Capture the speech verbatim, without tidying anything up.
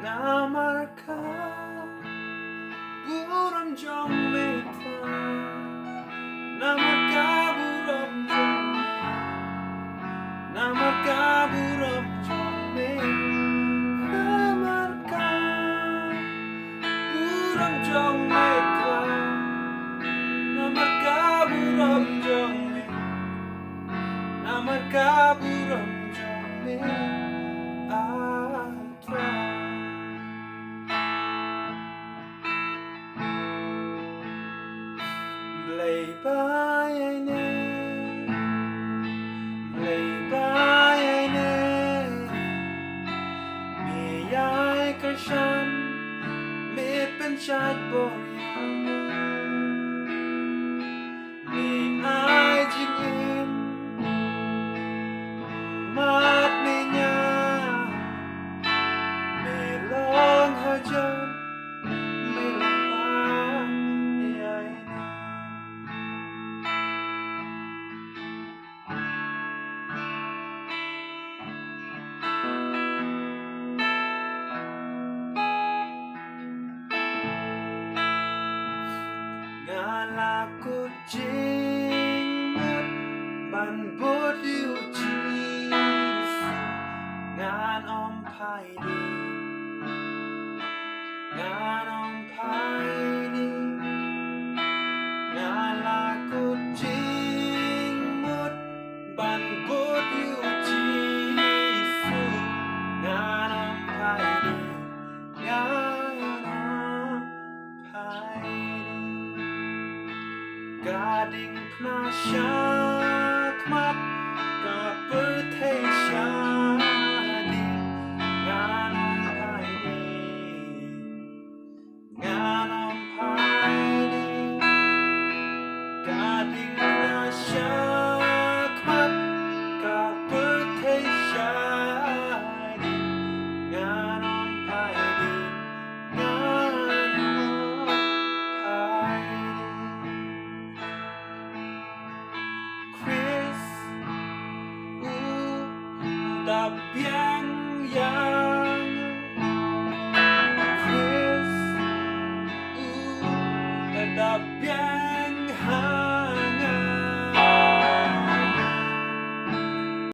Namar ka burom jong me Trai. Namar ka burom jong me. Namar ka burom jong me. Namar ka burom jong me Trai. Namar ka burom jong me. Namar ka burom jong me. Ah, Trai. Blei ba ïaineh, blei ba ïaineh. Me ïai kyrshan, me pynshait bor ïa ngi. Me ai jingim, mat me nia, me long hajan, me long ba ïaineh. Nga la kut jingmut ban bud ïa u Jisu, ngan ym phai dih, ngan ym phai dih. Nga la kut jingmut ban bud ïa u Jisu, ngan ym phai dih, ngan ym phai dih. Ka diengphna sha